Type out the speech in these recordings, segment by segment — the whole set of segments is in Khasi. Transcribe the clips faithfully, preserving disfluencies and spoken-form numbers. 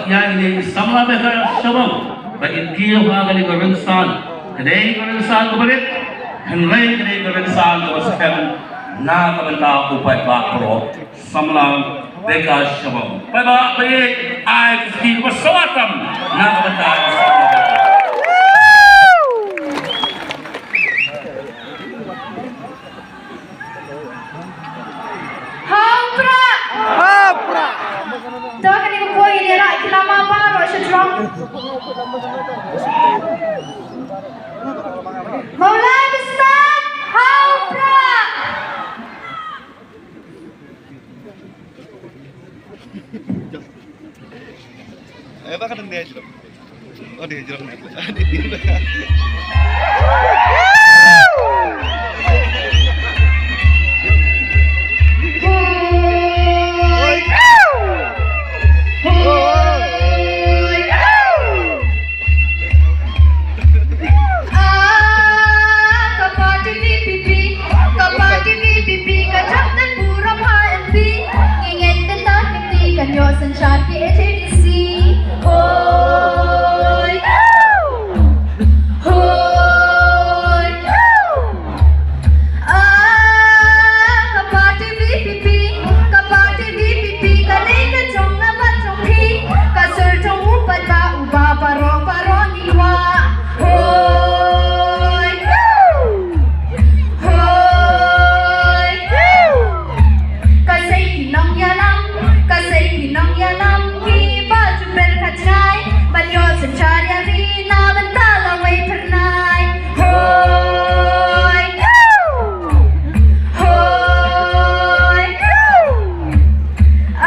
Ïa ine i samla Becca Shyllung ba in kiew ha kane ka rynsan, kane ka rynsan kaba rit, hynrei kane ka rynsan kaba skhem na ka bynta u paidbah baroh. Samla Becca Shyllung. Paidbah ba ïeit, ai ka kti kaba sawar tam na ka bynta ka samla Becca. Ha u Prah! Ha u Prah! To kane ka por ngin ïa rah ki lama baroh sha jrong. Mawlai Bastad, ha u Prah! Eh, ba ka dang dia jrong. Oh, dia jrong. Ah, ka party V P P, ka party V P P, ka jam dan burom ha M P. Ngi ngeit bynta ki ti, kan ïoh synshar ki A D C. Hoi, hoi. Ah, ka party V P P, ka party V P P, ka lei ka jong nga bad jong phi, ka sur jong u paidbah uba baroh baroh ngi wah. Hoi, hoi, ka sei ki nongïalam, ka sei ki nongïalam kiba ju pyrkhat jngai ban ïoh synshar ïa ri na bynta lawei phyrnai. Hoi, hoi,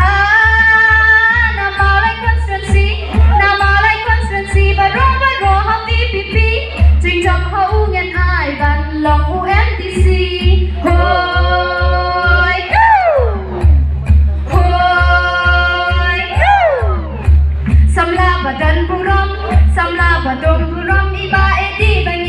ah, na Mawlai constituency, na Mawlai constituency, baroh baroh ha V P P, jingjop ha u ngan ai ban long u M D C. Hoi, hoi, samla ba don burom, samla ba don burom, i Bah A D ban